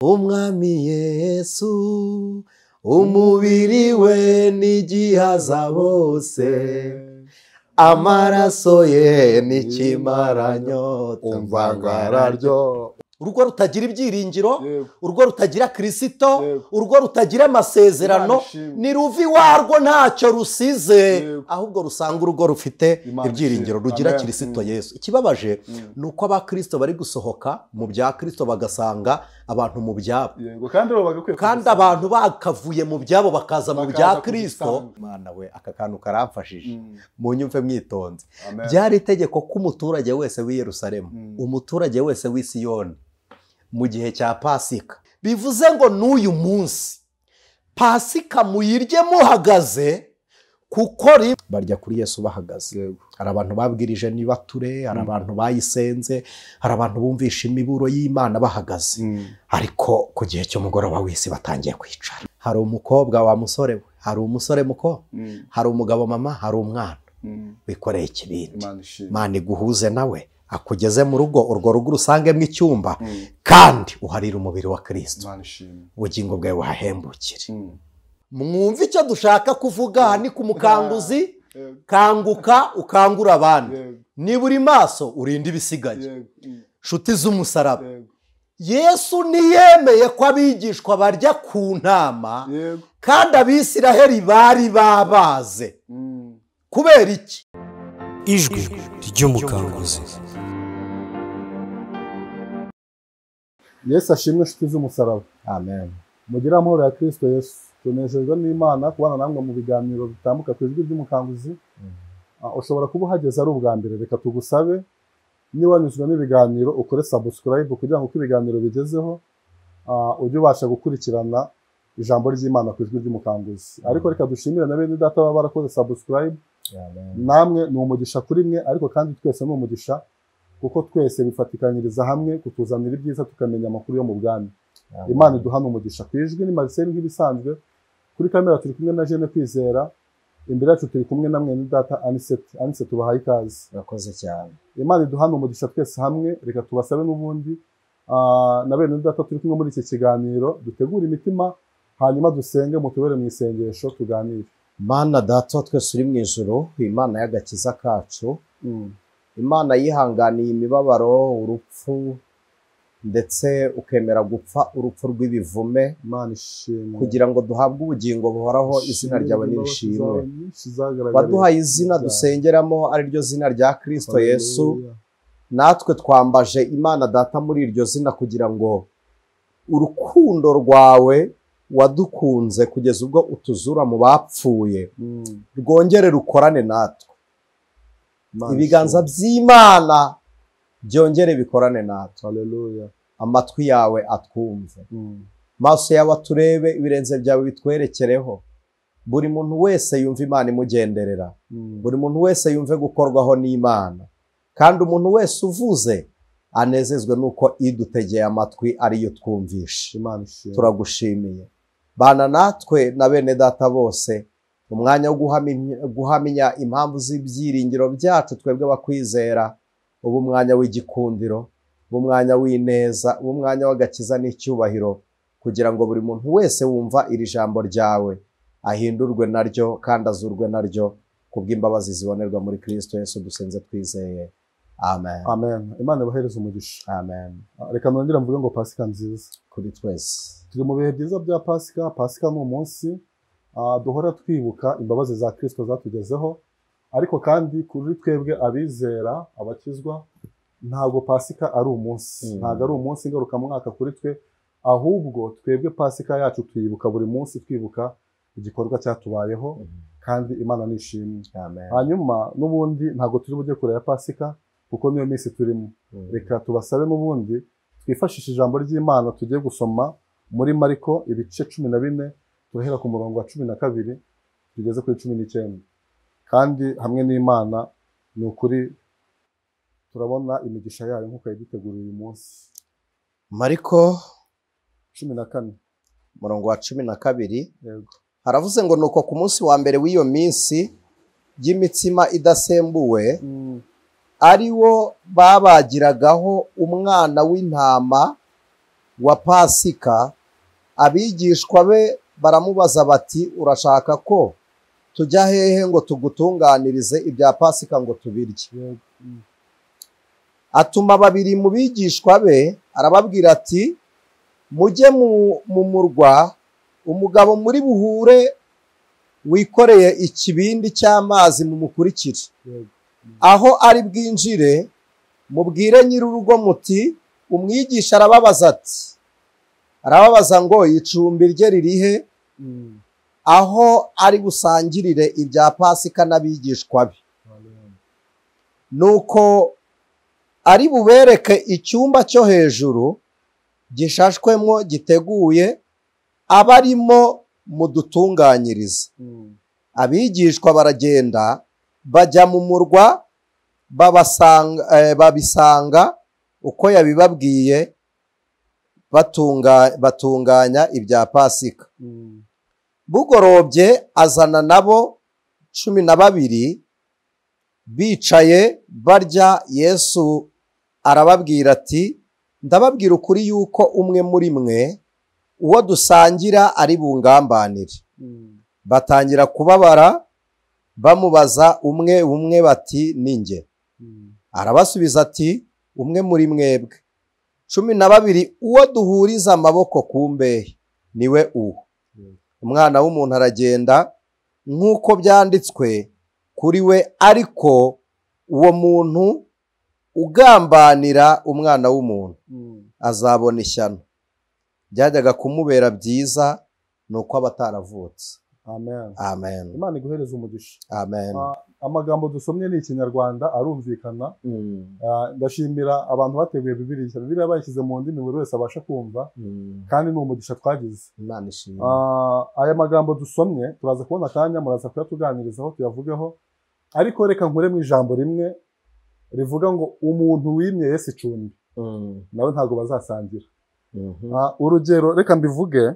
Umwami Yesu umubiri we n'igihaza bose, amaraso ye n'ikimaranyota umvangararyo. Urugo rutagira ibyiringiro, urugo rutagira Kristo, urugo rutagira amasezerano, ni ruvi warwo ntacyo rusize, ahubwo rusanga urugo rufite ibyiringiro rugira Kristo Yesu. Ikibabaje ni uko abakristo bari gusohoka mu bya Kristo bagasanga abantu mu byabo, kandi abantu bakavuye mu byabo bakaza mu bya Kristo. Mana we, aka kantu karamfashije, munyumve mwitonze. Byari itegeko ko umuturage wese w'i Yerusalemu, umuturage wese w'i Siyoni mu gihe cya Pasika, bivuze ngo n'uyu munsi Pasika muyirye muhagaze, kuko barya kuri Yesu bahagaze. Hari abantu babwirije nibature, hari abantu bayisenze, hari abantu bumvisha imiburo y'Imana bahagaze, ariko ku gihe cy'umugoroba w'isi batangiye kwicara. Hari umukobwa wa musore we, hari umusore muko, hari umugabo mama, hari umwana wikoreye ikibindi. Imana iguhuze nawe, akugeze mu rugo, urwo rugo urusangemo icyumba, kandi uharire umubiri wa Kristo, ubugingo bwawe buhahembukire. Mwumve icyo dushaka kuvuga, ni ku mukanguzi. Kanguka ukangura abandi, niba uri maso urinde ibisigaye. Nshuti z'umusaraba, Yesu ntiyemeye ko abigishwa barya ku ntama, kandi Abisiraheli bari babaze. Kubera iki? Ijwi ry'umukanguzi. Yesu ashimwe, nshuti z'umusaraba. Amen. Mugire amahoro ya Kristo Yesu. Tunejejwe n'Imana kubana namwe mu biganiro bitambuka ku ijwi ry'umukanguzi. Ushobora kuba uhageze ari ubwa mbere, reka tugusabe niba wanyuzwe n'ibiganiro ukore subscribe kugira ngo uko ibiganiro bigezeho ujye ubasha gukurikirana ijambo ry'Imana ku ijwi ry'umukanguzi. Ariko reka dushimire na bene data baba barakoze subscribe. Namwe ni umugisha kuri mwe, ariko kandi twese ni umugisha, kuko twese bifatikanyiriza hamwe kutuzanira ibyiza, tukamenya amakuru yo mu bwami. Imana iduhana umugisha. Ku ijwi ni Marcel nk'ibisanzwe, kuri kamera turi kumwe na Jeanne Kwizera, imbere yacu turi kumwe na mwene data Anisette. Anisette, tubahaye ikaze. Urakoze cyane. Imana iduhana umugisha twese hamwe. Reka tubasabe n'ubundi na bene data turi kumwe muri iki kiganiro, dutegure imitima, hanyuma dusenge, mutubere mu isengesho tuganire. Mana data twese uri mu ijuru, Imana y'agakiza kacu, Imana yihanganiye imibabaro, urupfu, ndetse ukemera gupfa urupfu rw'ibivume, kugira ngo duhabwe ubugingo buhoraho. Izina ryawe nirishimwe. Waduhaye izina dusengeramo, ari ryo zina rya Kristo Yesu. Natwe twambaje Imana data muri iryo zina, kugira ngo urukundo rwawe wadukunze kugeza ubwo utuzura mu bapfuye rwongere rukorane natwe. Ibiganza by'Imana byongere bikorane natwe. Haleluya. Amatwi yawe atwumve, maso yawe aturebe, ibirenze byawe bitwerekereho. Buri muntu wese yumve Imana imugenderera, buri muntu wese yumve gukorwaho n'Imana, kandi umuntu wese uvuze anezezwe nuko idutegeye amatwi ariyo twumvishe. Turagushimiye. Bana natwe na bene data bose umwanya wo guhamya impamvu z'ibyiringiro byacu twebwe bakwizera, ubu umwanya w'igikundiro, ubu umwanya w'ineza, ubu umwanya w'agakiza n'icyubahiro, kugira ngo buri muntu wese wumva iri jambo ryawe ahindurwe naryo kandi azurwe naryo, kubw'imbabazi zibonerwa muri Kristo Yesu dusenze twizeye. Amen. Amen. Imana ibahereze umugisha. Amen. Reka nongere mvuge ngo Pasika nziza kuri twese. Turi mu bihe byiza bya Pasika. Pasika ni umunsi duhora twibuka imbabazi za Kristo zatugezeho, ariko kandi kuri twebwe abizera, abakizwa, ntabwo Pasika ari umunsi, ntabwo ari umunsi ngarukamwaka kuri twe, ahubwo twebwe Pasika yacu tuyibuka buri munsi, twibuka igikorwa cyatubayeho, kandi Imana nishimwe. Hanyuma n'ubundi ntabwo turi bujye kure ya Pasika, kuko niyo minsi turimo. Reka tubasabe n'ubundi twifashishe ijambo ry'Imana tugiye gusoma muri Mariko ibice 14, turahera ku murongo wa 12 tugeze kuri 19. Kandi hamwe n'Imana ni ukuri turabona imigisha yayo nk'uko yaduteguriye uyu munsi. Mariko 14 murongo wa 12, haravuze ngo nuko ku munsi wa mbere w'iyo minsi y'imitsima idasembuwe, ari wo babagiragaho umwana w'intama wa Pasika, abigishwa be baramubaza bati urashaka ko tujya hehe ngo tugutunganirize ibya Pasika ngo tubirye? Atuma babiri mu bigishwa be arababwira ati mujye mu murwa, umugabo muri buhure wikoreye ikibindi cy'amazi mumukurikire. Aho ari bwinjire mubwire nyir'urugo muti umwigisha arababaza ati, arababaza ngo icumbi rye ririhe aho ari busangirire ibya Pasika n'abigishwa be? Nuko ari bubereke icyumba cyo hejuru gishashwemo giteguye, abarimo mudutunganyiriza. Abigishwa baragenda bajya mu murwa babisanga uko yabibabwiye, batunganya ibya Pasika. Bugorobye azana nabo 12 bicaye barya. Yesu arababwira ati ndababwira ukuri yuko umwe muri mwe uwo dusangira ari bungambanire. Batangira kubabara bamubaza umwe umwe bati ninjye? Arabasubiza ati umwe muri mwebwe 12 uwo duhuriza amaboko ku mbehe niwe uwo. Umwana w'umuntu aragenda nk'uko byanditswe kuri we, ariko uwo muntu ugambanira umwana w'umuntu azabona ishyano. Byajyaga kumubera byiza nuko abataravutse. Amen. Amen. Imana iguhereze umugisha. Amen. Amagambo dusomye ni ikinyarwanda arumvikana. Ndashimira abantu bateguye Bibiliya. Bibiliya bayishyize mu ndimi buri wese abasha kumva, kandi ni umugisha twagize. Imana ishimwe. Aya magambo dusomye turaza kubona akanya, muraza kuyatuganirizaho tuyavugeho, ariko reka nkure mu ijambo rimwe rivuga ngo umuntu wimye Yesu icumbi nawe ntabwo bazasangira. Urugero reka mbivuge,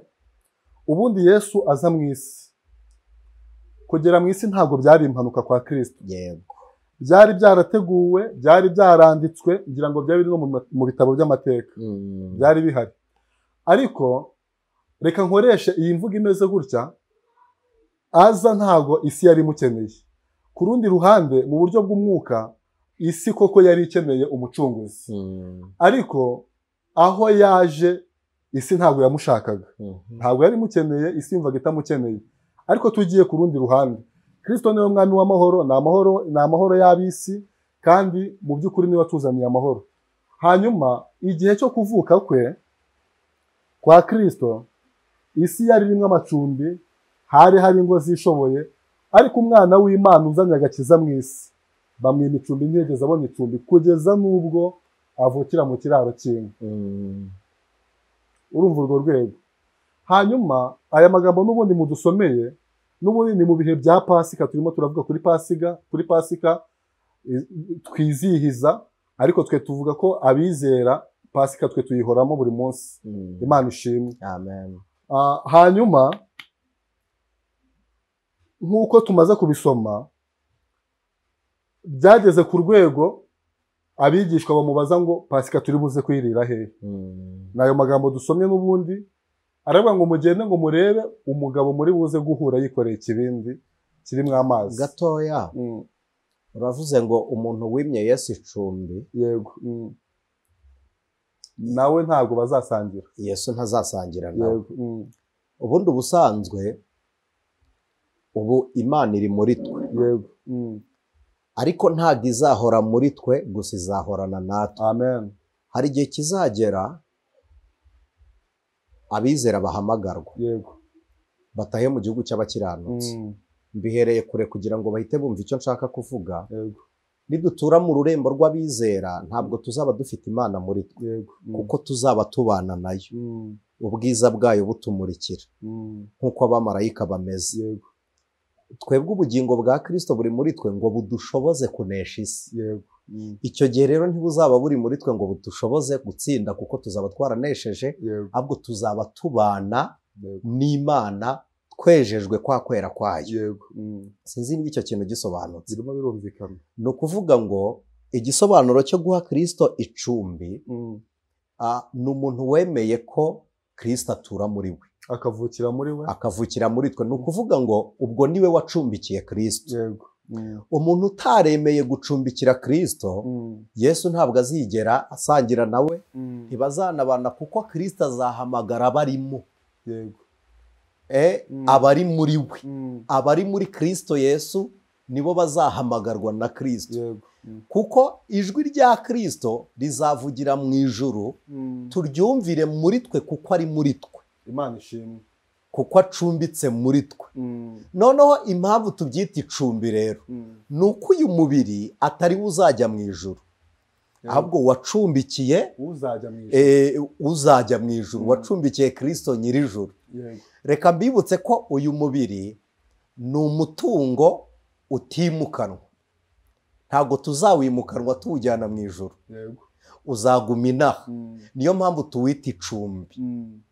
ubundi Yesu aza mu isi, kugera mu isi ntabwo byari impanuka kwa Kristo. Yego. Byari byarateguwe, byari byaranditswe, ngira ngo byari no mu bitabo by'amateka. Byari bihari. Ariko reka nkoreshe iyi mvugo imeze gutya, aza ntabwo isi yari imukeneye. Ku rundi ruhande mu buryo bw'umwuka isi koko yari ikeneye umucunguzi. Ariko aho yaje isi ntabwo yamushakaga. Ntabwo yari imukeneye, isi yumvaga itamukeneye. Ariko tugiye ku rundi ruhande, Kristo niwe mwami w'amahoro, ni amahoro y'abisi, kandi mu by'ukuri niwe watuzaniye amahoro. Hanyuma igihe cyo kuvuka kwe kwa Kristo, isi yari irimo amacumbi, hari ingo zishoboye, ariko umwana w'Imana uzanye agakiza mu isi bamwima icumbi, ntiyigeze abona icumbi kugeza n'ubwo avukira mu kiraro cy'inka. Urumva urwo rwego. Hanyuma aya magambo n'ubundi mudusomeye, n'ubundi ni mu bihe bya Pasika, turimo turavuga kuri Pasika, kuri Pasika twizihiza, ariko twe tuvuga ko abizera Pasika twe tuyihoramo buri munsi. Imana ishimwe. Amen. Hanyuma nk'uko tumaze kubisoma, byageze ku rwego abigishwa bamubaza ngo Pasika turi buze kuyirira hehe? Nayo magambo dusomye n'ubundi aravuga ngo mugende ngo murebe umugabo muri buze guhura yikoreye ikibindi kirimo amazi. Gatoya. Uravuze ngo umuntu wimye Yesu icumbi, yego, nawe ntabwo bazasangira. Yesu ntazasangira nawe. Ubundi ubusanzwe ubu Imana iri muri twe. Yego. Ariko ntabwo izahora muri twe gusa, izahorana natwe. Amen. Hari igihe kizagera abizera bahamagarwa. Yego. Batahe mu gihugu cy'abakiranutsi. Mbihereye kure kugira ngo bahite bumva icyo nshaka kuvuga. Yego. Nidutura mu rurembo rw'abizera ntabwo tuzaba dufite Imana muri twe. Yego. Kuko tuzaba tubana nayo. Ubwiza bwayo butumurikira. Nkuko abamarayika bameze. Yego. Twebwe ubugingo bwa Kristo buri muri twe ngo budushoboze kunesha isi. Yego. Icyo gihe rero ntibuzaba buri muri twe ngo budushoboze gutsinda, kuko tuzaba twaranesheje, ahubwo tuzaba tubana n'Imana twejejwe kwa kwera kwayo. Yego. Sinzi niba icyo kintu gisobanutse. Birimo birumvikana. Ni ukuvuga ngo igisobanuro cyo guha Kristo icumbi, Ni umuntu wemeye ko Kristo atura muri we, akavukira muri we, akavukira muri twe. Ni ukuvuga ngo ubwo niwe wacumbikiye Kristo. Yego. Umuntu utaremeye gucumbikira Kristo, Yesu ntabwo azigera asangira nawe, ntibazanabana, kuko Kristo azahamagara abarimo. Yego. Abari muri we, abari muri Kristo Yesu nibo bazahamagarwa na Kristo. Yego. Kuko ijwi rya Kristo rizavugira mu ijuru, turyumvire muri twe, kuko ari muri twe. Imana ishimwe. Kuko acumbitse muri twe. Noneho impamvu tubyita icumbi rero, ni uko uyu mubiri atari uzajya mu ijuru, ahubwo wacumbikiye uzajya mu ijuru, wacumbikiye Kristo nyir'ijuru. Reka mbibutse ko uyu mubiri ni umutungo utimukanwa, ntabwo tuzawimukanwa tuwujyana mu ijuru, uzaguma inaha. Niyo mpamvu tuwita icumbi.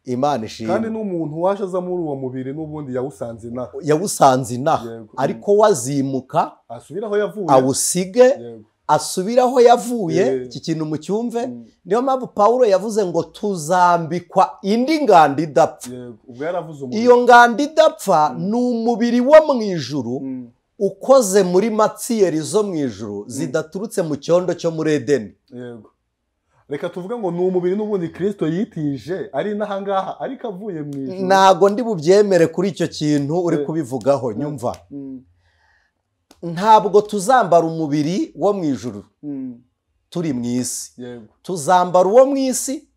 Imana ishimwe. Kandi n'umuntu waje aza muri uwo mubiri n'ubundi yawusanze inaha, yawusanze inaha, ariko wazimuka asubira aho yavuye, awusige asubira aho yavuye. Iki kintu mucyumve. Niyo mpamvu Pawulo yavuze ngo tuzambikwa indi ngando idapfa. Iyo ngando idapfa ni umubiri wo mu ijuru ukoze muri matiyeri zo mu ijuru, zidaturutse mu cyondo cyo muri Edeni. Yego. Reka tuvuge ngo ni umubiri n'ubundi Kristo yitije ari n'ahangaha, ariko avuye mu ijuru. Ntago ndi bubyemere kuri icyo kintu uri kubivugaho. Nyumva, ntabwo tuzambara umubiri wo mu ijuru turi mu isi. Tuzambara uwo mu isi,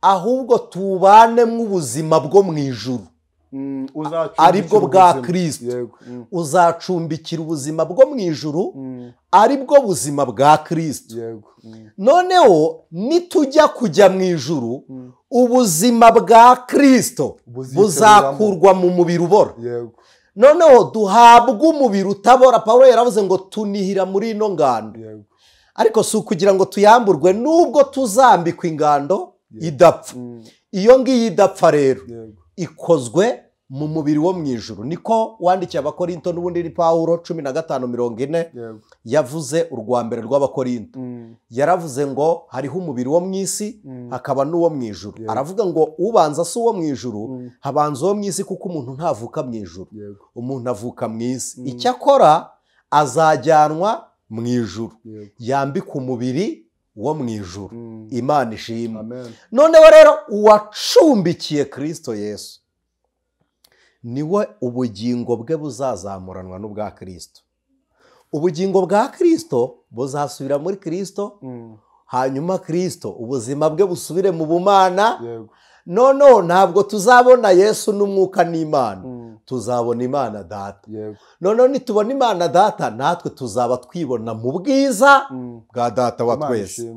ahubwo tubanemo ubuzima bwo mu ijuru, aribwo bwa Kristo. Uzacumbikira ubuzima bwo mu ijuru, aribwo buzima bwa Kristo. Noneho nitujya kujya mu ijuru, ubuzima bwa Kristo buzakurwa mu mubiri ubora. Noneho duhabwa umubiri utabora. Pawulo yaravuze ngo tunihira muri ino ngando, ariko si ukugira ngo tuyamburwe, nubwo tuzambikwa ingando idapfa. Iyo ngiyo idapfa rero ikozwe mu mubiri wo mu ijuru. Niko wandikiye Abakorinto, n'ubundi ni Pawulo 15:40 yavuze urwa mbere rw'Abakorinto. Yaravuze ngo hariho umubiri wo mu isi, hakaba n'uwo mu ijuru. Aravuga ngo ubanza si uwo mu ijuru, habanza uwo mu isi, kuko umuntu ntavuka mu ijuru, umuntu avuka mu isi. Icyakora azajyanwa mu ijuru, yambika umubiri wo mu ijuru. Imana ishimwe. Noneho rero uwacumbikiye Kristo Yesu niwe ubugingo bwe buzazamuranwa n'ubwa Kristo. Ubugingo bwa Kristo buzasubira muri Kristo, hanyuma Kristo ubuzima bwe busubire mu bumana. Noneho ntabwo tuzabona Yesu n'umwuka n'Imana, tuzabona Imana Data. Noneho nitubona Imana Data, natwe tuzaba twibona mu bwiza bwa Data wa twese.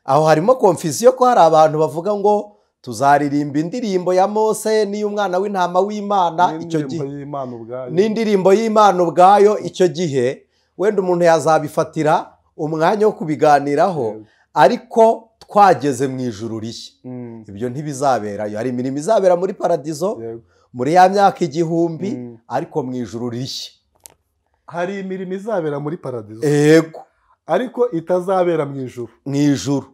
Aho harimo konfisiyo ko hari abantu bavuga ngo tuzaririmba indirimbo ya Mose n'iy'umwana w'intama w'Imana, icyo gihe n'indirimbo y'Imana ubwayo. Icyo gihe wenda umuntu yazabifatira umwanya wo kubiganiraho, ariko twageze mu ijuru rishya ibyo ntibizaberayo. Hari imirimo izabera muri paradizo muri ya myaka 1000, ariko mu ijuru rishya hari imirimo izabera muri paradizo. Yego, ariko itazabera mu ijuru. Mu ijuru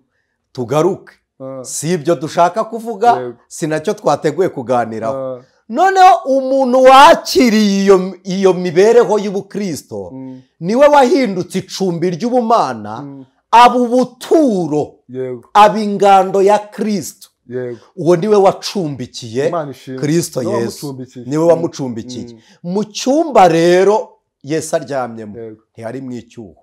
tugaruke, si ibyo dushaka kuvuga, si nacyo twateguye kuganiraho. Noneho umuntu wakiriye iyo mibereho y'ubukristo niwe wahindutse icumbi ry'ubumana, aba ubuturo, aba ingando ya Kristo. Uwo niwe wacumbikiye Kristo Yesu, niwe wamucumbikiye. Mu cyumba rero Yesu aryamyemo ntihari mu icyuho,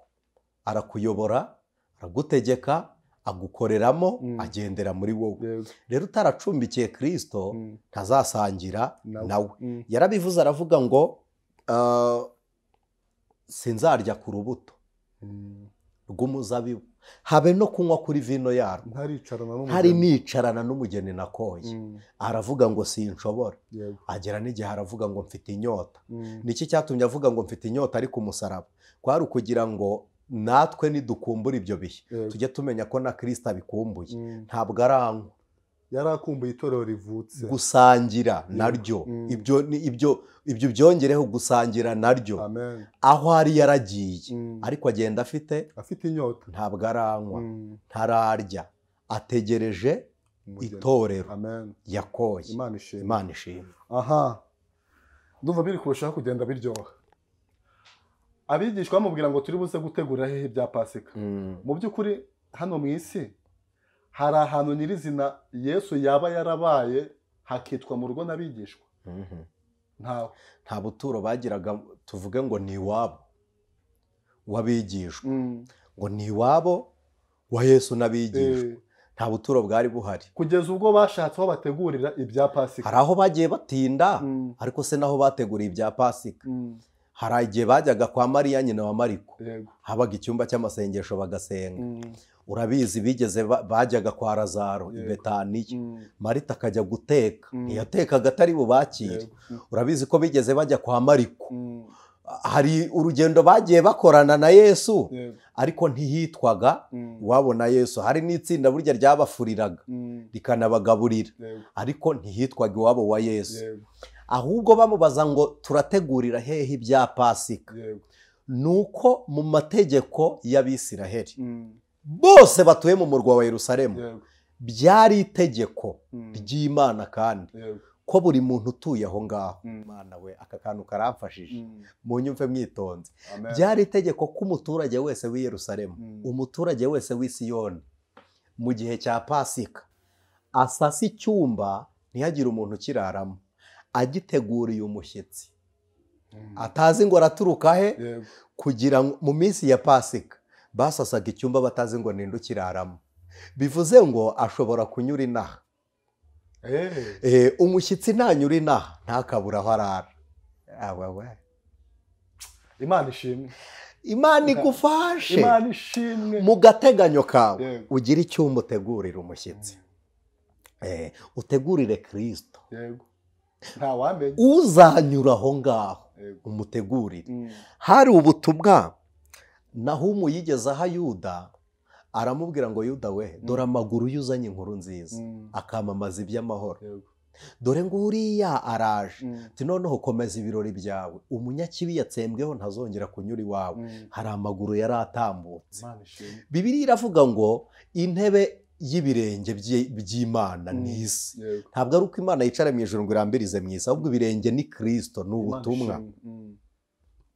arakuyobora, aragutegeka, agukoreramo, agendera muri wowe. Rero utaracumbikiye Kristo ntazasangira nawe. Yarabivuze aravuga ngo sinzarya ku rubuto rw'umuzabibu, habe no kunywa kuri vino yarwo, ntari nicarana n'umugeni nakoye. Aravuga ngo sinshobora. Agera n'igihe aravuga ngo mfite inyota. Niki cyatumye avuga ngo mfite inyota ari ku musaraba? Kwari ukugira ngo natwe nidukumbura ibyo bihe tujye tumenya ko na Kristo abikumbuye. Ntabwo aranywa, yarakumbuye itorero rivutse, gusangira naryo. Ibyo byongereho gusangira naryo. Aho ari yaragiye, ariko agenda afite inyota, ntabwo aranywa, ntararya, ategereje Itorero yakoye. Imana ishimwe. Aha ndumva biri kurushaho kugenda biryoha. Abigishwa bamubwira ngo turi buze gutegura hehe ibya Pasika. Mu by'ukuri hano mu isi hari ahantu nyirizina Yesu yaba yarabaye hakitwa mu rugo n'abigishwa. Nta buturo bagiraga, tuvuge ngo ni iwabo w'abigishwa, ngo ni iwabo wa Yesu n'abigishwa. Nta buturo bwari buhari kugeza ubwo bashatse aho bategurira ibya Pasika. Hari aho bagiye batinda, ariko se naho bateguriye ibya Pasika. Hari igihe bajyaga kwa Mariya nyina wa Mariko, habaga icyumba cy'amasengesho bagasenga. Urabizi bigeze bajyaga kwa Lazaro i Betaniya, Marita akajya guteka, ntiyatekaga atari bubakire. Urabizi ko bigeze bajya kwa Mariko. Hari urugendo bagiye bakorana na Yesu, ariko ntihitwaga iwabo na Yesu. Hari n'itsinda burya ryabafuriraga rikanabagaburira, ariko ntihitwaga iwabo wa Yesu. Ahubwo bamubaza ngo turategurira hehe ibya Pasika. Nuko mu mategeko y'Abisiraheli bose batuye mu murwa wa Yerusalemu byari itegeko ry'Imana, kandi ko buri muntu utuye aho ngaho. Imana we, aka kantu karamfashije, munyumve mwitonze. Byari itegeko ko umuturage wese w'i Yerusalemu, umuturage wese w'i Siyoni, mu gihe cya Pasika asasa icyumba ntihagire umuntu ukiraramo, agiteguriye umushyitsi atazi ngo araturuka he, kugira ngo mu minsi ya Pasika basasaga icyumba batazi ngo ninde ukiraramo. Bivuze ngo ashobora kunyura inaha. Umushyitsi ntanyura inaha ntakabura aho arara. Imana ishimwe. Imana igufashe. Imana ishimwe. Mu gateganyo kawe ugira icyumba utegurira umushyitsi, utegurire Kristo. Uzanyura aho ngaho umutegurire. Hari ubutumwa Nahumu yigeze aha Yuda, aramubwira ngo Yuda we, dore amaguru yuzanye inkuru nziza, akamamaza iby'amahoro. Dore ngo uriya araje, ati noneho komeza ibirori byawe, umunyakibi yatsembweho ntazongera kunyura iwawe. Hari amaguru yari atambutse. Bibiliya iravuga ngo intebe y'ibirenge by'Imana ni isi. Ntabwo ari uko Imana yicara mu ijuru ngo irambirize mu isi, ahubwo ibirenge ni Kristo, ni ubutumwa.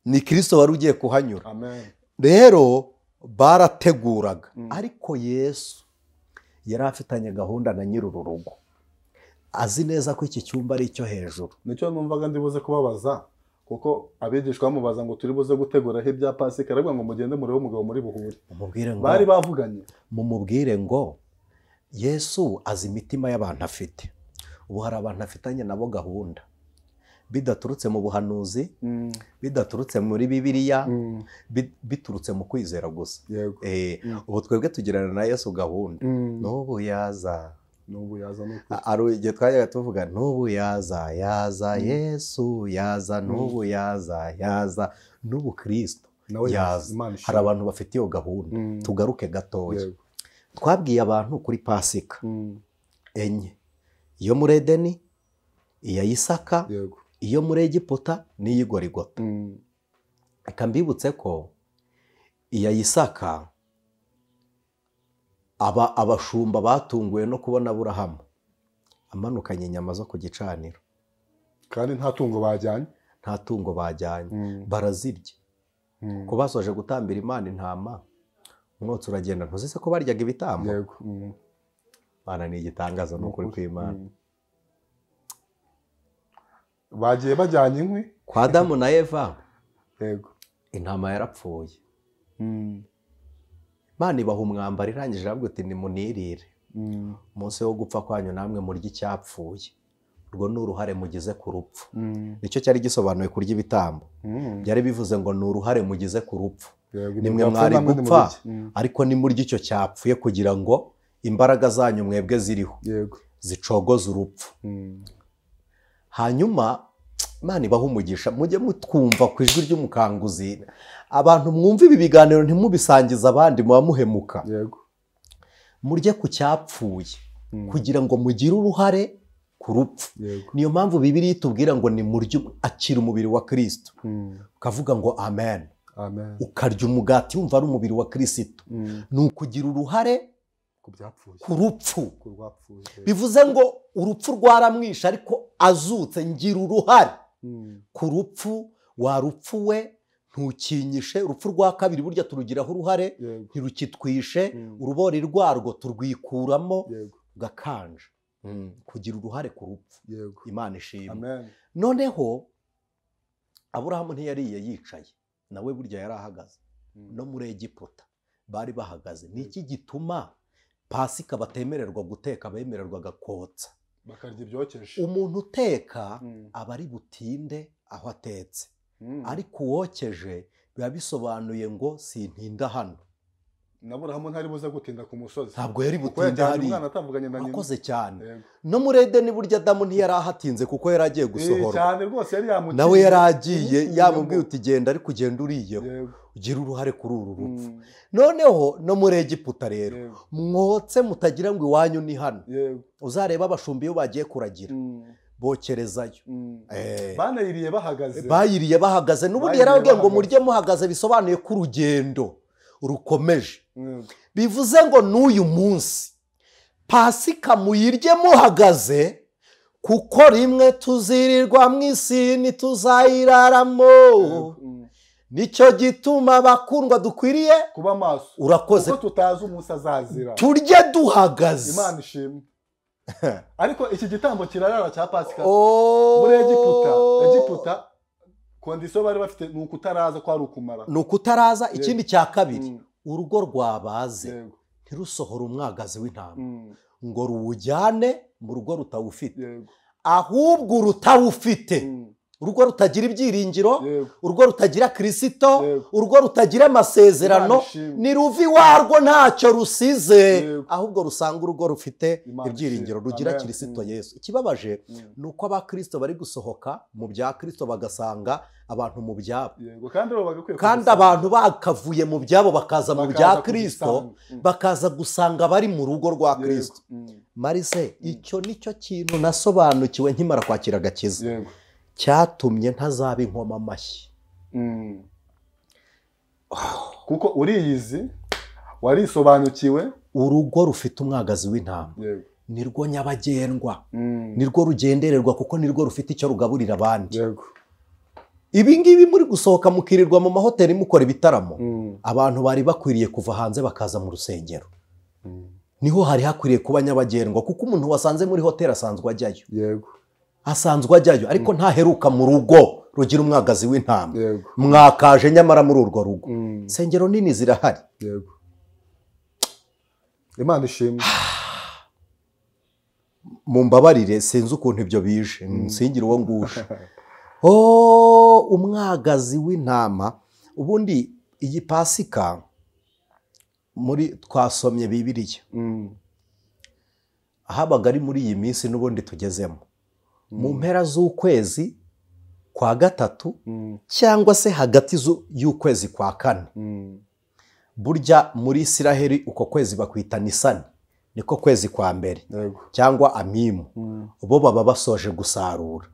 Ni Kristo wari ugiye kuhanyura. Rero barateguraga, ariko Yesu yari afitanye gahunda na nyiri uru rugo, azi neza ko iki cyumba ari icyo hejuru. Nicyo numvaga ndibuze kubabaza, kuko abigishwa bamubaza ngo turi buze gutegura he ibya Pasika, aravuga ngo mugende murebe umugabo muri buhure. Bari bavuganye. Mumubwire ngo Yesu azi imitima y'abantu afite. Ubu hari abantu afitanye nabo gahunda, bidaturutse mu buhanuzi, bidaturutse muri Bibiliya, biturutse mu kwizera gusa. Ubu twebwe tugirana na Yesu gahunda. N'ubu yaza, n'ubu yaza, ari igihe twajyaga tuvuga n'ubu yaza, yaza Yesu yaza, n'ubu yaza, yaza, n'ubu Kristo yaza. Hari abantu bafite iyo gahunda. Tugaruke gatoya. Twabwiye abantu kuri Pasika enye, iyo muri Edeni, iya Isaka, iyo muri Egiputa n'iyi Gorigota. Reka mbibutse ko iya Isaka abashumba batunguwe no kubona Aburahamu amanukanye inyama zo ku gicaniro, kandi nta tungo bajyanye, nta tungo bajyanye, barazirya. Ko basoje gutambira Imana intama, umwotsi uragenda. Ntuzi se ko baryaga ibitambo? Imana ni igitangaza, ni ukuri kw'Imana. Bagiye bajyanye inkwi kwa Adamu na Eva. Intama yarapfuye. Imana ibaha umwambaro, irangije iravuga iti nimunirire, umunsi wo gupfa kwanyu namwe murya icyapfuye. Urwo ni uruhare mugize ku rupfu. Nicyo cyari gisobanuye kurya ibitambo. Byari bivuze ngo ni uruhare mugize ku rupfu. Nimwe mwari gupfa, ariko nimurya icyo cyapfuye kugira ngo imbaraga zanyu mwebwe ziriho zicogoze urupfu. Hanyuma Imana ibaha umugisha, mujye mutwumva ku ijwi ry'umukanguzi. Abantu mwumva ibi biganiro ntimubisangize abandi, muba muhemuka. Murye ku cyapfuye kugira ngo mugire uruhare ku rupfu. Niyo mpamvu Bibiliya itubwira ngo nimurye, akira umubiri wa Kristo, ukavuga ngo amen. Ukarya umugati wumva ari umubiri wa Kristo. Ni ukugira uruhare Ku rupfu. Bivuze ngo urupfu rwaramwishe ariko azutse ngira uruhare ku rupfu. Warupfuwe ntukinyishe. Urupfu rwa kabiri burya turugiraho uruhare, ntirukitwishe. Urubori rwarwo turwikuramo gakanja. Kugira uruhare ku rupfu. Imana ishimwe. Noneho Aburahamu ntiyariye yicaye, nawe burya yari ahagaze. No muri Egiputa bari bahagaze. Ni iki gituma Pasika batemererwa guteka, bemererwaga kotsa, bakarya ibyokeje? Umuntu uteka aba ari butinde aho atetse, ariko uwokeje biba bisobanuye ngo sintinda hano. Aburahamu ntari buze gutinda ku musozi, ntabwo yari butinde hariya, akoze cyane. No muri Edeni burya Adamu ntiyari ahatinze kuko yari agiye gusohora cyane rwose, yari yamutije, nawe yari agiye yamubwiye uti genda, ariko ugenda uriyeho, ugira uruhare kuri uru rupfu. Noneho no muri Egiputa rero mwotse mutagira ngo iwanyu ni hano. Uzareba abashumbi iyo bagiye kuragira bokerezayo. Banayiriye bahagaze, bayiriye bahagaze. N'ubundi yarababwiye ngo murye muhagaze, bisobanuye ko urugendo rukomeje. Bivuze ngo n'uyu munsi Pasika muyirye muhagaze, kuko rimwe tuzirirwa mu isi ntituzayiraramo. Nicyo gituma bakundwa dukwiriye kuba maso. Urakoze, kuko tutazi umunsi azazira. Turye duhagaze. Imana ishimwe. Ariko iki gitambo kirarara cya Pasika muri Egiputa, Egiputa kondisiyo bari bafite ni ukutaraza, ko ari ukumara, ni ukutaraza. Ikindi cya kabiri, urugo rwabaze ntirusohore umwagazi w'intama ngo ruwujyane mu rugo rutawufite, ahubwo rutawufite, urugo rutagira ibyiringiro, urugo rutagira Kristo, urugo rutagira amasezerano, ni ruvi warwo ntacyo rusize, ahubwo rusanga urugo rufite ibyiringiro, rugira Kristo Yesu. Ikibabaje ni uko abakristo bari gusohoka mu bya Kristo bagasanga abantu mu byabo, kandi abantu bakavuye mu byabo bakaza mu bya Kristo, bakaza gusanga bari mu rugo rwa Kristo. Marise, icyo nicyo kintu nasobanukiwe nkimara kwakira agakiza, cyatumye ntazaba inkoma amashyi. Kuko uriyizi, warisobanukiwe. Urugo rufite umwagazi w'intama nirwo nyabagendwa, nirwo rugendererwa, kuko nirwo rufite icyo rugaburira abandi. Ibi ngibi muri gusohoka mukirirwa mu mahoteli mukora ibitaramo, abantu bari bakwiriye kuva hanze bakaza mu rusengero. Niho hari hakwiriye kuba nyabagendwa, kuko umuntu wasanze muri hoteli asanzwe ajyayo. Asanzwe ajyayo, ariko ntaheruka mu rugo rugira umwagazi w'intama. Mwakaje nyamara muri urwo rugo. Insengero nini zirahari. Imana ishimwe. Mumbabarire sinzi ukuntu ibyo bije, nsingira uwo ngusha. Umwagazi w'intama. Ubundi iyi Pasika muri twasomye Bibiliya, ahabaga ari muri iyi minsi n'ubundi tugezemo, mu mpera z'ukwezi kwa gatatu cyangwa se hagati y'ukwezi kwa kane. Burya muri Isiraheli uko kwezi bakwita Nisani, niko kwezi kwa mbere, cyangwa Amimu. Bo baba basoje gusarura,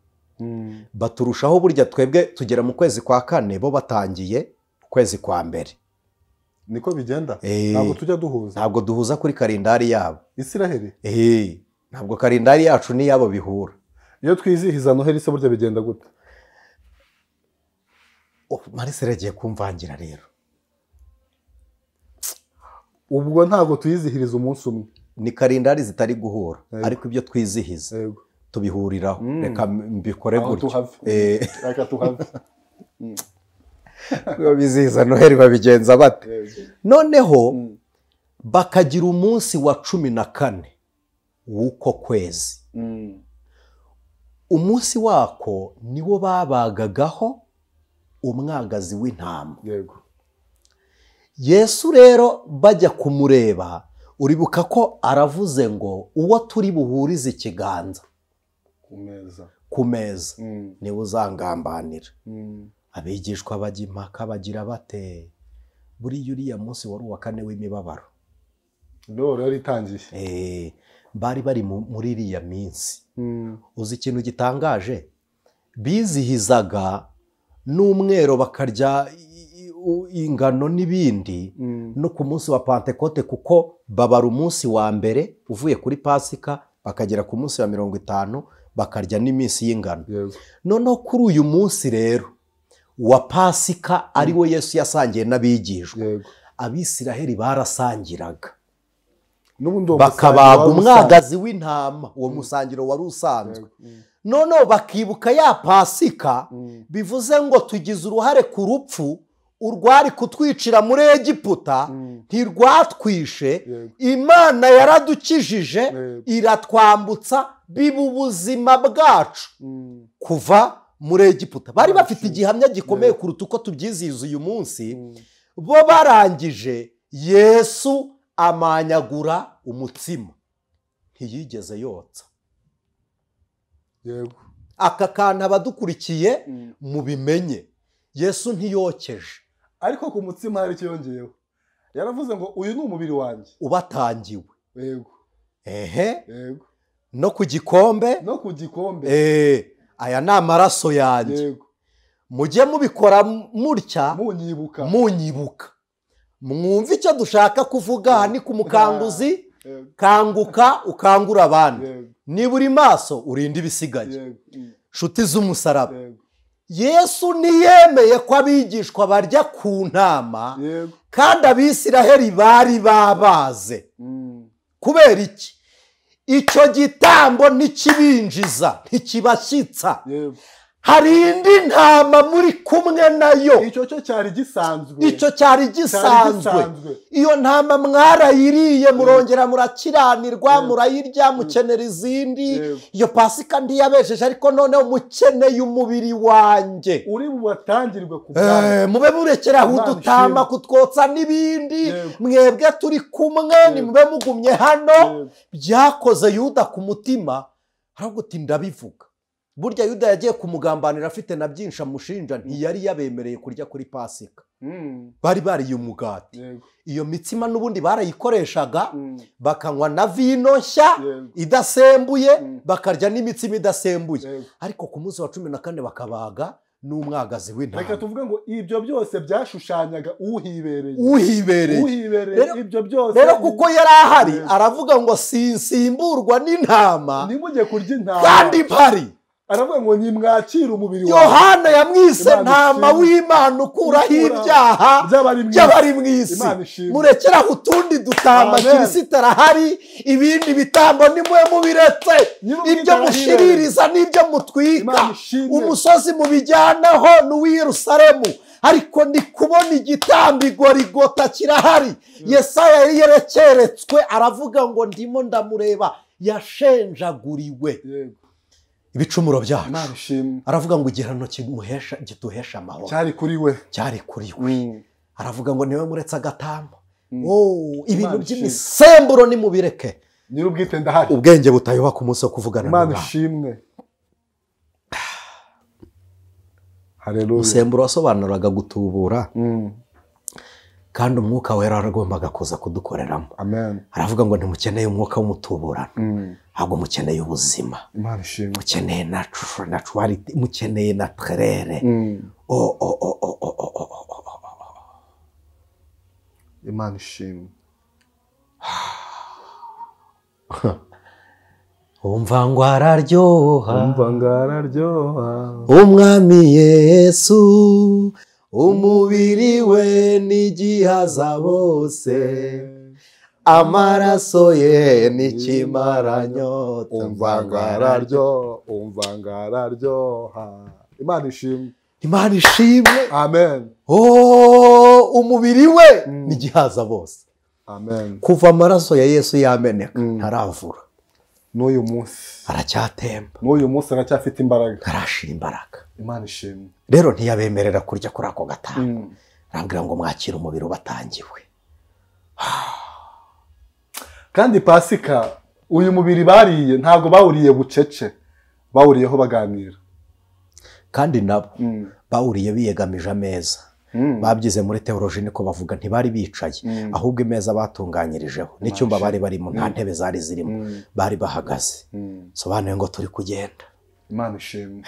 baturushaho. Burya twebwe tugera mu kwezi kwa kane, bo batangiye ukwezi kwa mbere. Niko bigenda. Ntabwo tujya duhuza, ntabwo duhuza kuri kalendari yabo Isiraheli. Ntabwo kalendari yacu n'iyabo bihura. Iyo twizihiza Noheli se burya bigenda gute? Marisere agiye kumvangira rero. Ubwo ntabwo tuyizihiriza umunsi umwe, ni kalendari zitari guhura, ariko ibyo twizihiza tubihuriraho. Reka mbikore gutyo. Reka tuhave. Bizihiza Noheli babigenza bate? Noneho bakagira umunsi wa 14 w'uko kwezi. Umunsi wako niwo babagagaho umwagazi w'intama. Yesu rero bajya kumureba, uribuka ko aravuze ngo uwo turi buhurize ikiganza ku meza niwe uzangambanira. Abigishwa bajya impaka bagira bate, buriya uriya munsi wari uwa kane w'imibabaro. Bari bari muri iriya minsi. Uzi ikintu gitangaje? Bizihizaga n'umwero, bakarya ingano n'ibindi no ku munsi wa Pantekote, kuko babara umunsi wa mbere uvuye kuri Pasika bakagera ku munsi wa 50 bakarya n'iminsi y'ingano. Noneho kuri uyu munsi rero wa Pasika ari wo Yesu yasangiye n'abigishwa, Abisiraheli barasangiraga bakabaga umwagazi w'intama, uwo musangiro wari usanzwe. Noneho bakibuka ya Pasika, bivuze ngo tugize uruhare ku rupfu urwari kutwicira muri Egiputa ntirwatwishe, Imana yaradukijije iratwambutsa biba ubuzima bwacu kuva muri Egiputa. Bari bafite igihamya gikomeye kuruta uko tubyizihiza uyu munsi. Bo barangije Yesu amanyagura umutsima, ntiyigeze yotsa. Yego, aka kantu abadukurikiye mubimenye, Yesu ntiyokeje. Ariko ku mutsima hari ikiyongeyeho, yaravuze ngo uyu ni umubiri wanjye ubatangiwe. Yego, ehe, yego, no ku gikombe, no ku gikombe, aya ni amaraso yanjye. Yego, mujye mubikora mutya munyibuka, munyibuka. Mwumve icyo dushaka kuvuga ni ku mukanguzi, kanguka ukangura abandi, niba uri maso urinde ibisigaye. Nshuti z'umusaraba, Yesu ntiyemeye ko abigishwa barya ku ntama, kandi Abisiraheli bari babaze. Kubera iki? Icyo gitambo ntikibinjiza, ntikibashyitsa. Hari indi ntama muri kumwe nayo. Icyo cyo cyari gisanzwe, icyo cyari gisanzwe. Iyo ntama mwarayiriye murongera murakiranirwa, murayirya, mukenera izindi. Iyo Pasika ntiyabesheje, ariko noneho mukeneye umubiri wanjye uri bubatangirwe ku bwanyu. Mube murekera aho udutama kutwotsa n'ibindi, mwebwe turi kumwe, nimube mugumye hano. Byakoze Yuda ku mutima, ahubwo uti ndabivuga. Burya Yuda yagiye kumugambanira afite na byinshi amushinja, ntiyari yabemereye kurya kuri Pasika. Bari bariye umugati. Iyo mitsima n'ubundi barayikoreshaga, bakanywa na vino nshya idasembuye, bakarya n'imitsima idasembuye. Ariko ku munsi wa 14 bakabaga n'umwagazi w'intama. Reka tuvuge ngo ibyo byose byashushanyaga uhibereye, uhibereye ibyo byose. Rero kuko yari ahari aravuga ngo sinsimburwa n'intama, nimujye kurya intama kandi mpari. Aravuga ngo nimwakire umubiri wawe. Yohana yamwise ntama w'Imana ukuraho ibyaha by'abari mu isi. Murekeraho utundi dutama, Kirisito arahari, ibindi bitambo nimwe mubiretse, ibyo mushiririza n'ibyo mutwika, umusozi mubijyanaho n'uw'i Yerusalemu. Ariko ndi kubona igitambo igorigota kirahari. Yesaya yari yerekeretswe, aravuga ngo ndimo ndamureba, yashenjaguriwe ibicumuro byacu. Aravuga ngo igihano kimuhesha gituhesha amahoro cyari kuri we, cyari kuri we. Aravuga ngo niwe muretse agatamba. Ibintu by'imisemburo nimubireke, nyir'ubwite ndahari. Ubwenge butayoba ku munsi wo kuvugana n'Imana. Ishimwe. Haleluya. Umusemburo wasobanuraga gutubura, kandi umwuka wera aragombaga kuza kudukoreramo. Amen. Aravuga ngo ntimukeneye umwuka w'umutuburano, ahubwo mukeneye ubuzima. Imana ishimwe. Mukeneye naturality, mukeneye naturere. Imana ishimwe. Umva ngo araryoha, umva ngo araryoha, Umwami Yesu, umubiri we n'igihaza bose, amaraso ye n'ikimaranyota. Umva ngo araryoha, umva ngo araryoha. Imana ishimwe. Imana ishimwe. Amen. Umubiri we n'igihaza bose. Amen. Kuva amaraso ya Yesu yameneka ntaravura. N'uyu munsi aracyatemba, n'uyu munsi aracyafite imbaraga, arashira imbaraga. Imana ishimwe. Rero ntiyabemerera kurya kuri ako gatanu, arabwira ngo mwakire umubiri ubatangiwe. Kandi Pasika uyu mubiri bariye ntabwo bawuriye bucece, bawuriyeho baganira. Kandi nabo bawuriye biyegamije ameza. Babyize muri teoloji niko bavuga, ntibari bicaye, ahubwo imeza batunganyirijeho n'icyumba bari barimo nta ntebe zari zirimo, bari bahagaze. Sobanuye ngo turi kugenda. Imana ishimwe.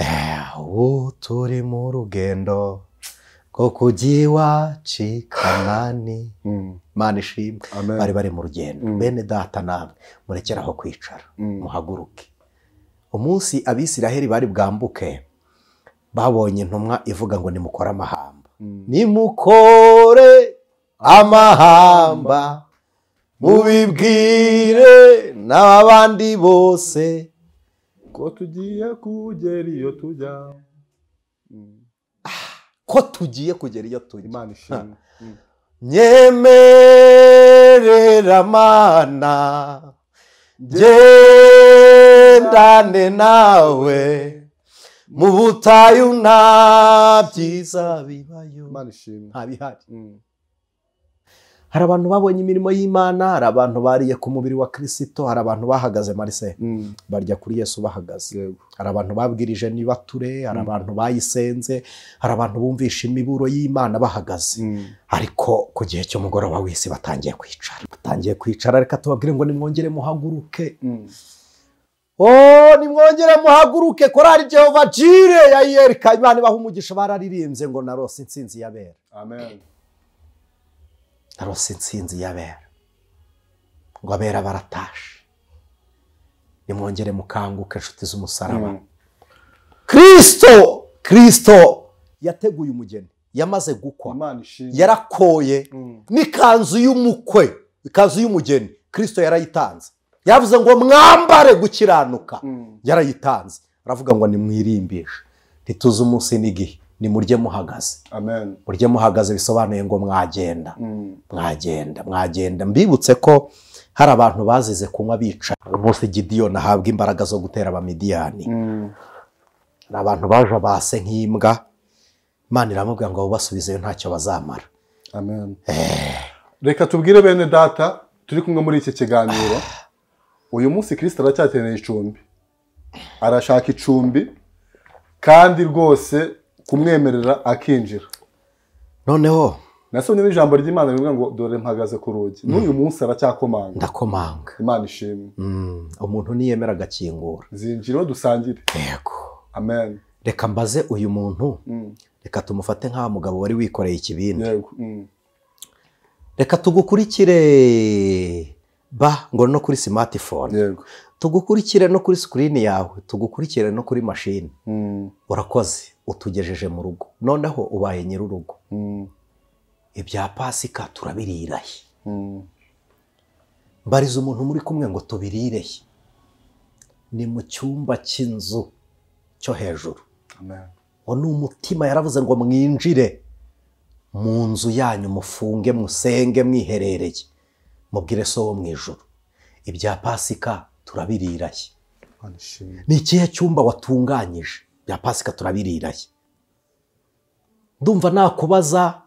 Ubu turi mu rugendo Ko kujya iwacu i Kanani. Imana ishimwe. Bari bari mu rugendo. Bene data namwe murekere aho kwicara, muhaguruke. Umunsi Abisiraheli bari bwambuke, babonye intumwa ivuga ngo nimukore amahamba. Nimukore amahamba, mubibwire n'abandi bose ko tugiye kugera iyo tujya. Ko tugiye kugera iyo tujya. Imana ishimwe. Nyemerera Mana ngendane nawe mu butayu nta byiza bibayo. Imana ishimwe. Nta bihari. Hari abantu babonye imirimo y'Imana, hari abantu bariye ku mubiri wa Kristo, hari abantu bahagaze Marise barya kuri Yesu bahagaze, hari abantu babwirije nibature, hari abantu bayisenze, hari abantu bumvisha imiburo y'Imana bahagaze. Ariko ku gihe cy'umugoroba w'isi batangiye kwicara. Batangiye kwicara. Reka tubabwire ngo nimwongere muhaguruke. Oh, nimwongere muhaguruke. Korali Jehova Jire ya Yerika, Imana ibaha umugisha, bararirimbye ngo narose intsinzi y'abera. Amen. Narose intsinzi y'abera, ngo abera baratashe. Nimwongere mukanguke inshuti z'umusaraba. Kristo yateguye umugeni, yamaze gukwa, yarakoye n'ikanzu y'umukwe, ikanzu y'umugeni Kristo yarayitanze. Yavuze ngo mwambare gukiranuka, yarayitanze. Aravuga ngo nimwirimbishe, ntituze umunsi n'igihe, nimurye muhagaze. Amen. Murye muhagaze bisobanuye ngo mwagenda. Mwagenda, mwagenda. Mbibutse ko hari abantu bazize kunywa bica. Umunsi Gidiyoni ahabwa imbaraga zo gutera Abamidiyani, hari abantu baje base nk'imbwa, Imana iramubwira ngo basubizeyo ntacyo bazamara. Amen. Reka tubwire bene data turi kumwe muri iki kiganiro, uyu munsi Kristo aracyakeneye icumbi, arashaka icumbi kandi rwose kumwemerera akinjira. Noneho nasomye n'ijambo ry'Imana rivuga ngo dore mpagaze ku rugi, n'uyu munsi aracyakomanga. Ndakomanga. Imana ishimwe. Umuntu niyemera agakingura, zinjira dusangire. Yego. Amen. Reka mbaze uyu muntu, reka tumufate nka mugabo wari wikoreye ikibindi. Yego. Reka tugukurikire ba ngo no kuri smartphone. Yego. Tugukurikire no kuri screen yawe, tugukurikire no kuri machine. Urakoze, utugejeje mu rugo. Noneho ubaye nyir'urugo. Ibya Pasika turabirirahe. Mbariza umuntu muri kumwe ngo tubirirehe. Ni mu cyumba cy'inzu cyo hejuru. Amen. Ni umutima yaravuze ngo mwinjire mu nzu yanyu, mufunge, musenge, mwiherereye, mubwire so wo mu ijuru. Ibya Pasika turabirirahe. Ni ikihe cyumba watunganyije? Ibya Pasika turabirirahe. Ndumva nakubaza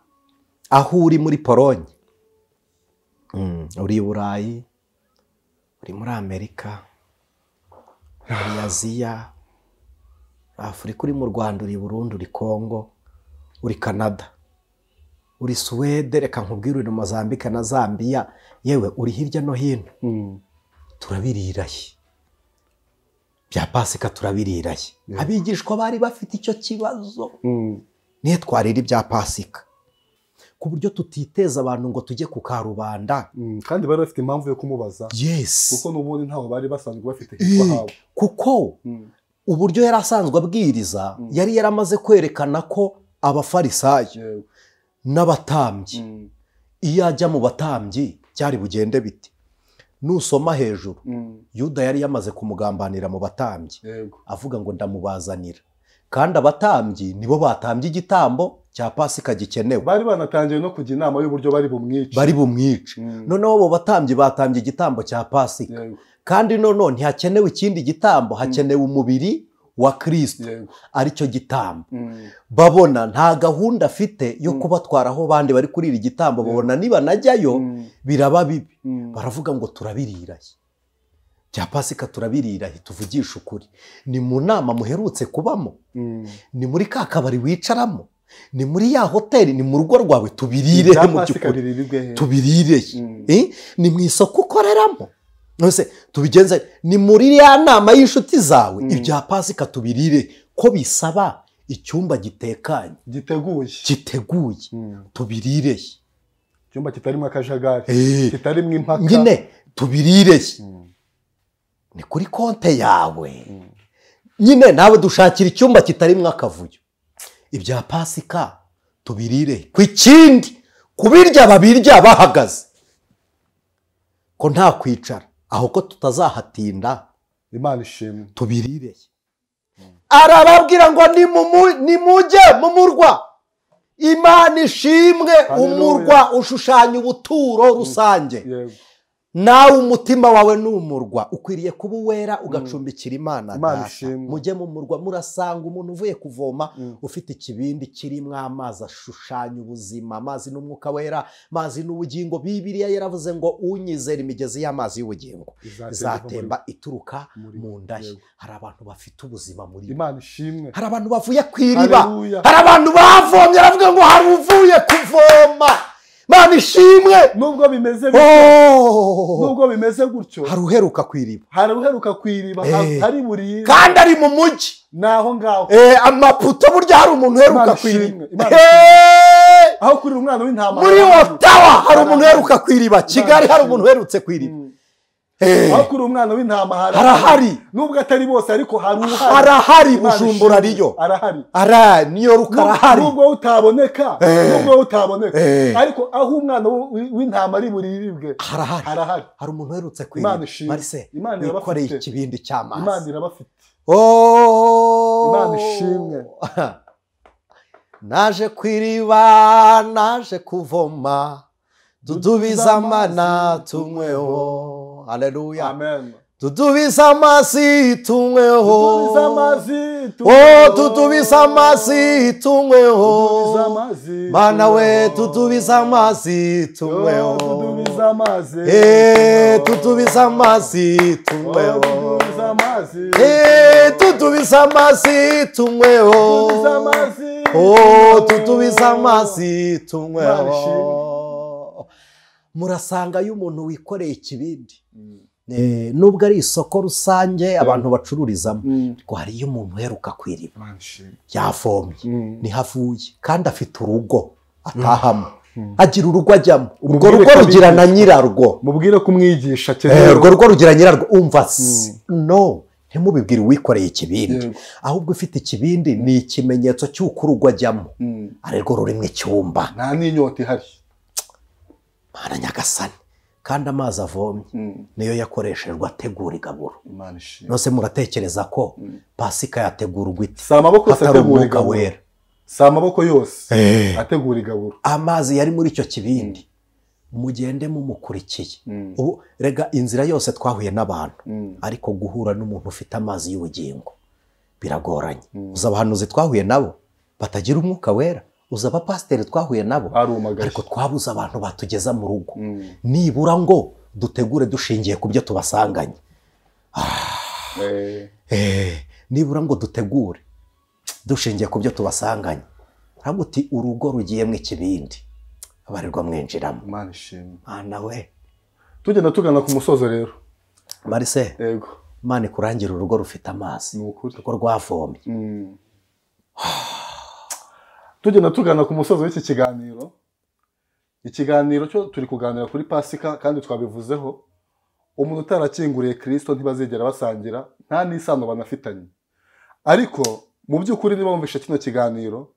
aho uri muri Polonye, uri i Burayi, uri muri Amerika, uri Aziya, Afurika, uri mu Rwanda, uri Burundi, uri Kongo, uri Canada, uri Suwede, reka nkubwire uri Mozambique na Zambia, yewe uri hirya no hino. Turabirirahe. Bya Pasika turabirirahe. Abigishwa bari bafite icyo kibazo. Nihe twarira ibya Pasika ku buryo tutiteza abantu ngo tujye ku karubanda. Kandi bari bafite impamvu yo kumubaza. Yes. Kuko n'ubundi ntaho bari basanzwe bafite hitwa habo. Kuko uburyo yari asanzwe abwiriza, yari yaramaze kwerekana ko abafarisayo n'abatambyi, iyo ajya mu batambyi byari bugende bite. Nusoma hejuru, Yuda yari yamaze kumugambanira mu batambyi, avuga ngo ndamubazanira. Kandi abatambyi nibo batambye igitambo cya Pasika gikenewe. Bari banatangiye no kujya inama y'uburyo bari bumwice. Bari bumwice. Noneho abo batambyi batambye igitambo cya Pasika. Kandi noneho ntihakenewe ikindi gitambo, hakenewe umubiri wa Kristo, aricyo gitambo. Babona nta gahunda afite yo kubatwara aho bandi bari kurira igitambo, babona niba najyayo biraba bibi. Baravuga ngo turabirirahe. Bya Pasika turabirirahe, tuvugisha ukuri. Ni mu nama muherutse kubamo, ni muri ka kabari wicaramo, ni muri ya hoteli, ni mu rugo rwawe, tubirire mu by'ukuri. Tubirire. Ni mu isoko ukoreramo. Nose tubigenze, ni muri ya nama y'inshuti zawe. Ibya Pasika tubirire ko bisaba Icyumba gitekanye giteguye tubirireye. Icyumba kitarimo akajagari, kitarimo impaka, nyine tubirireye. Ni kuri konte yawe. Nyine nawe dushakira icyumba kitarimo akavuyo. Ibya Pasika tubirire. Ku ikindi kubirya babirya bahagaze, ko nta kwicara aho, ko tutazahatinda. Imana ishimwe, tubirire. Arababwira ngo nimujye mu murwa. Imana ishimwe. Umurwa ushushanya ubuturo rusange. Nawe umutima wawe ni umurwa, ukwiriye kuba uwera ugacumbikira Imana. Mujye mu murwa, murasanga umuntu uvuye kuvoma ufite ikibindi kirimo amazi ashushanya ubuzima. Amazi n'umwuka wera, amazi n'ubugingo. Bibiliya yaravuze ngo unyizera imigezi y'amazi y'ubugingo izatemba ituruka mu nda ye. Hari abantu bafite ubuzima muri bo. Imana ishimwe. Hari abantu bavuye ku iriba, hari abantu bavomye. Aravuga ngo hari uvuye kuvoma. Imana ishimwe. Nubwo bimeze bityo, nubwo bimeze gutyo, hari uheruka ku iriba, hari uheruka ku iriba, hari buri kandi ari mu mujyi naho ngaho. Amaputo burya hari umuntu uheruka ku iriba. Aho kurira umwana w'intama muri Ottawa hari umuntu uheruka ku iriba. Kigali hari umuntu uherutse ku iriba. Aho kurira umwana w'intama harahari, nubwo atari bose ariko hari uhari. Arahari. Bujumbura ariyo, arahari, ara New York arahari. Nubwo utaboneka, nubwo utaboneka, ariko aho umwana w'intama ari buriribwe harahari, harahari. Hari umuntu uherutse ku iriba. Marise wikoreye ikibindi cy'amazi. Imana irabafite. Imana ishimwe. Naje ku iriba, naje kuvoma, dudubiza amana tunyweho. Haleluya. Amen. Dudubiza amazi tunyweho. Dudubiza amazi tunyweho. Dudubiza amazi tunyweho. Mana we, dudubiza amazi tunyweho. Dudubiza amazi. Dudubiza amazi tunyweho. Dudubiza amazi. Dudubiza amazi tunyweho. Dudubiza amazi tunyweho. Murasanga y'umuntu wikoreye ikibindi. Nubwo ari isoko rusange abantu bacururizamo, ariko hariyo umuntu uheruka ku iriba, yavomye, niho avuye, kandi afite urugo atahamo, agira urugo ajyamo. Urwo rugo rugira na nyirarwo. Mubwire ko umwigisha urwo rugo rugira nyirarwo. Umva, no ntimubibwire uwikoreye ikibindi, ahubwo ufite ikibindi ni ikimenyetso cy'uko urugo ajyamo arirwo rurimo icyumba, nta n'inyota ihari. Mana nyagasani. Kandi amazi avomye niyo yakoreshejwe ategura igaburo. Nose muratekereza ko Pasika yategurwa ite? Si amaboko yose ategura igaburo. Si amaboko yose ategura igaburo. Amazi yari muri icyo kibindi, mugende mumukurikiye. Ubu rega inzira yose twahuye n'abantu, ariko guhura n'umuntu ufite amazi y'ubugingo biragoranye. Uzi abahanuzi twahuye nabo batagira umwuka wera, uzi abapasiteri twahuye nabo, ariko twabuze abantu batugeza mu rugo. Nibura ngo dutegure dushingiye ku byo tubasanganye. Nibura ngo dutegure dushingiye ku byo tubasanganye. Ntabwo uti urugo rugiyemo ikibindi abarirwa mwinjiramo. Imana ishimwe. Mana we. Tugenda tugana ku musozo rero. Marise. Yego. Imana ikurangira urugo rufite amazi. Urugo rwavomye. Tugenda tugana ku musozo w'iki kiganiro. Ikiganiro cyo turi kuganira kuri Pasika kandi twabivuzeho. Umuntu utarakinguriye Kristo ntibazigera basangira, nta n'isano banafitanye. Ariko mu by'ukuri niba wumvishe kino kiganiro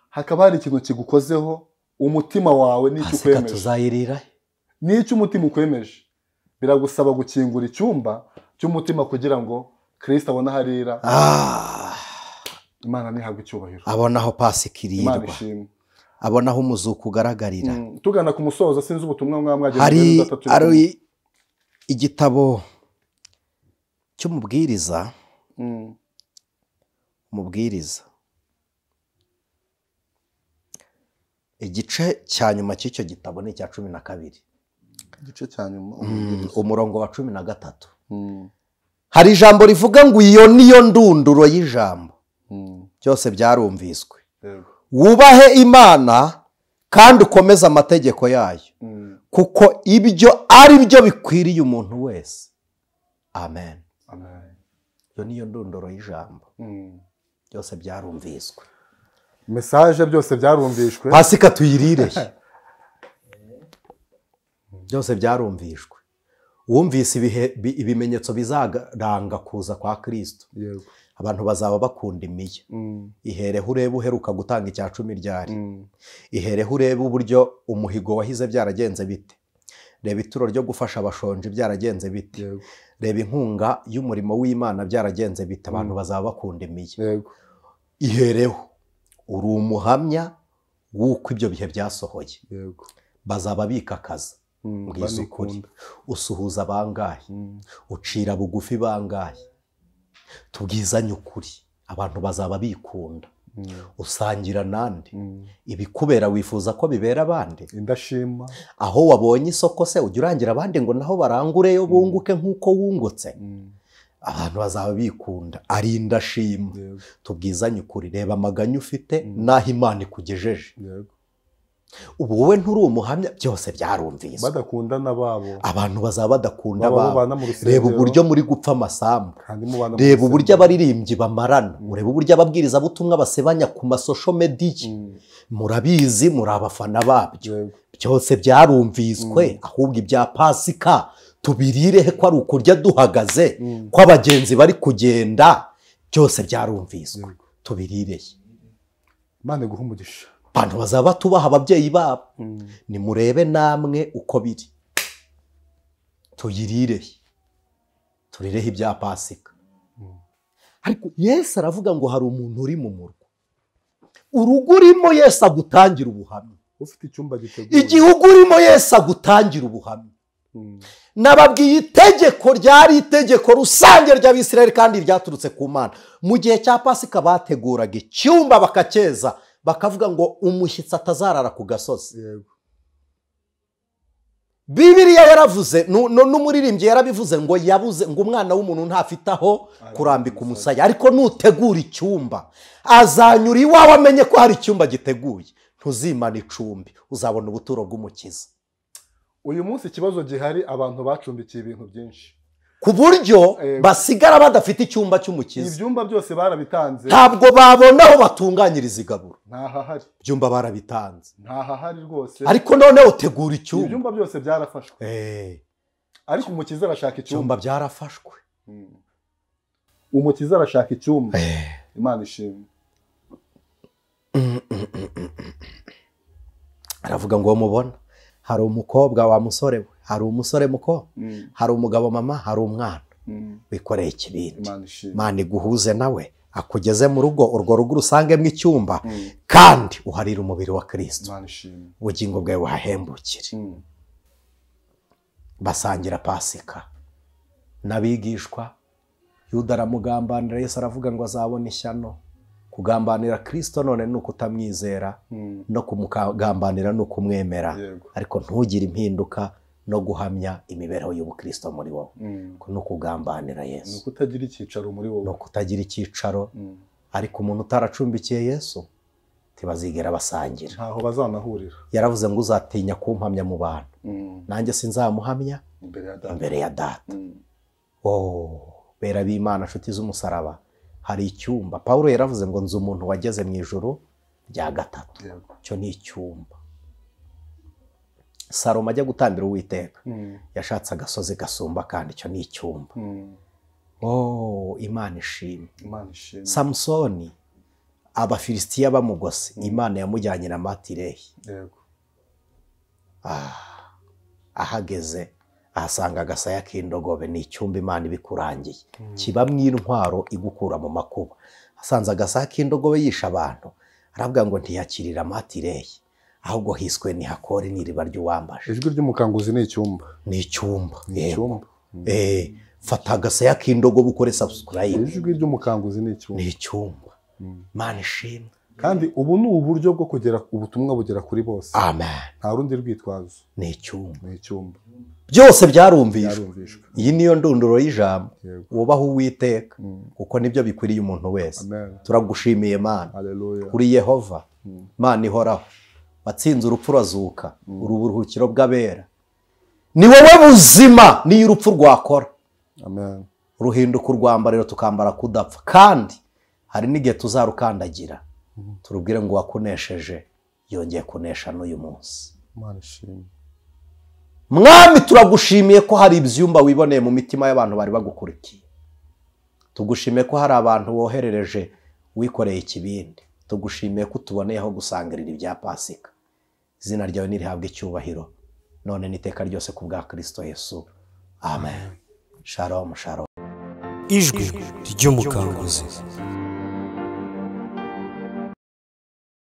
hakaba hari ikintu kigukozeho, umutima wawe n'icyo ukwemeje, tuzayirira n'icyo umutima ukwemeje, biragusaba gukingura icyumba cy'umutima kugira ngo Kristo abone aharira. Imana ntihabwe icyubahiro, abona aho Pasika irirwa, abona aho umuzuko ugaragarira. Tugana ku musozo, sinzi ubutumwa mwamwagira. Hari igitabo cy'umubwiriza, umubwiriza igice cya nyuma cy'icyo gitabo ni icya 12, igice cya nyuma, umurongo wa 13. Hari ijambo rivuga ngo iyo niyo ndunduro y'ijambo, byose byarumviswe. Wubahe Imana kandi ukomeze amategeko yayo, kuko ibyo ari byo bikwiriye umuntu wese. Amen. Iyo niyo ndunduro y'ijambo, byose byarumviswe. Message byose byarumvishwe. Pasika tuyirire. Byose byarumvishwe. Wumvise ibimenyetso bizaranga kuza kwa Kristo. Yego. Abantu bazaba bakunda imiya. Ihereho urebe uheruka gutanga icya 10 ryari. Ihereho urebe uburyo umuhigo wahize byaragenze bite. Reba ituro ryo gufasha abashonje byaragenze bite. Reba inkunga y'umurimo w'Imana byaragenze bite. Abantu bazaba bakunda imiya. Yego. Ihereho uri umuhamya w'uko ibyo bihe byasohoye. Yego. Bazaba bikakaza. Mbwiza ukuri. Usuhuza bangahe? Ucira bugufi bangahe? Tubwizanye ukuri. Abantu bazaba bikunda. Usangira nande? Ibikubera wifuza ko bibera abandi? Indashima. Aho wabonye isoko se ujya urangira abandi ngo naho barangureyo bunguke nk'uko wungutse? Abantu bazaba bikunda, ari indashima. Tubwizanye ukuri. Reba amaganya ufite n'aho Imana ikugejeje. Ubu wowe nturi umuhamya, byose byarumviswe. Badakunda nababo. Abantu bazaba badakunda ababo. Reba uburyo muri gupfa amasambu. Reba uburyo abaririmbyi bamarana. Ureba uburyo ababwiriza butumwa basebanya ku masosho media. Murabizi, muri abafana babyo. Byose byarumviswe. Ahubwo ibya Pasika tubirire ko ari ukurya duhagaze, ko abagenzi bari kugenda, byose byarumviswe. Tubirire. Imana iguhe umugisha. Abantu bazaba tubaha ababyeyi babo. Nimurebe namwe uko biri. Tuyirire. Turireho ibya Pasika. Ariko Yesu aravuga ngo hari umuntu uri mu murwa. Urugo urimo Yesu agutangira ubuhamya. Ufite icyumba giteguye. Igihugu urimo Yesu agutangira ubuhamya. Nababwiye itegeko ryari itegeko rusange ry'Abisirayeli kandi ryaturutse ku Mana. Mu gihe cya Pasika bateguraga icyumba bakacyeza, bakavuga ngo umushyitsi atazarara ku gasozi. Yego. Bibiliya yaravuze, n'umuririmbyi yarabivuze ngo yabuze ngo umwana w'umuntu ntafite aho kurambika umusaya, ariko nutegura icyumba azanyura iwawe amenye ko hari icyumba giteguye. Ntuzimana icumbi, uzabona ubuturo bw'umukiza. Uyu munsi ikibazo gihari, abantu bacumbikiye ibintu byinshi ku buryo basigara badafite icyumba cy'umukiza. Ibyumba byose barabitanze, ntabwo babona aho batunganyiriza igaburo. Ntahahari. Ibyumba barabitanze, ntahahari rwose. Ariko noneho utegura icyumba. Ibyumba byose byarafashwe. Ariko umukiza arashaka icyumba. Ibyumba byarafashwe. Umukiza arashaka icyumba. Imana ishimwe. Aravuga ngo mubona hari umukobwa wa musore we, hari umusore muko, hari umugabo mama, hari umwana wikoreye ikibindi. Imana iguhuze nawe, akugeze mu rugo, urwo rugo urusangemo icyumba, kandi uharira umubiri wa Kristo. Ubugingo bwawe buhahembukire. Basangira Pasika n'abigishwa. Yuda aramugambanira, Yesu aravuga ngo azabona ishyano. Kugambanira Kristo none ni ukutamwizera, no kumugambanira ni ukumwemera. Ariko ntugire impinduka no guhamya imibereho y'ubukristo muri wowe. No kugambanira Yesu. Ni ukutagira icyicaro muri wowe. No kutagira icyicaro. Ariko umuntu utaracumbikiye Yesu ntibazigera basangira. Ntaho bazanahurira. Yaravuze ngo uzatinya kumpamya mu bantu, nanjye sinzamuhamya imbere ya Data. Oh, bera b'Imana, nshuti z'umusaraba, hari icyumba. Paulo yaravuze ngo nzi umuntu wageze mu ijuru rya gatatu. Cyo ni icyumba. Salomo ajya gutambira Uwiteka, yashatse agasozi gasumba, kandi cyo ni icyumba. Oh, Imana ishimwe. Imana ishimwe. Samusoni Abafilisitiya bamugose, Imana yamujyanye na Matirehi. Yego. Ahageze ahasanga agasaya k'indogobe. Ni icyumba Imana ibikurangiye, kibamwo intwaro igukura mu makuba. Asanze agasaya k'indogobe yisha abantu, aravuga ngo ntiyakirira Matirehi, ahubwo hiswe ni Hakori, ni iriba ry'uwambaje. Ijwi ry'umukanguzi ni icyumba. Ni icyumba. Ni icyumba. Fata agasaya k'indogobe ukore subscribe. Ijwi ry'umukanguzi ni icyumba. Ni icyumba. Imana ishimwe. Kandi ubu ni uburyo bwo kugera ubutumwa bugera kuri bose. Amen. Nta rundi rwitwazo. Ni icyumba. Ni icyumba. Byose byarumvishwe. Iyi niyo ndunduro y'ijambo. Wubaha Uwiteka, kuko nibyo bikwiriye umuntu wese. Turagushimiye Mana. Uri Yehova, Mana ihoraho. Watsinze urupfu urazuka, uri uburuhukiro bw'abera. Ni wowe buzima niyo urupfu rwakora. Amen. Ruhinduka urwambariro tukambara kudapfa, kandi hari n'igihe tuzarukandagira Turubwire ngo wakunesheje yongeye kunesha n'uyu munsi. Mwami, turagushimiye ko hari ibyumba wiboneye mu mitima y'abantu bari bagukurikiye. Tugushimiye ko hari abantu woherereje wikoreye ikibindi. Tugushimiye ko utuboneyeho gusangirira ibya Pasika. Izina ryawe nirihabwe icyubahiro none n'iteka ryose ku bwa Kristo Yesu. Amen. Shalom, shalom. Ijwi ry'umukanguzi.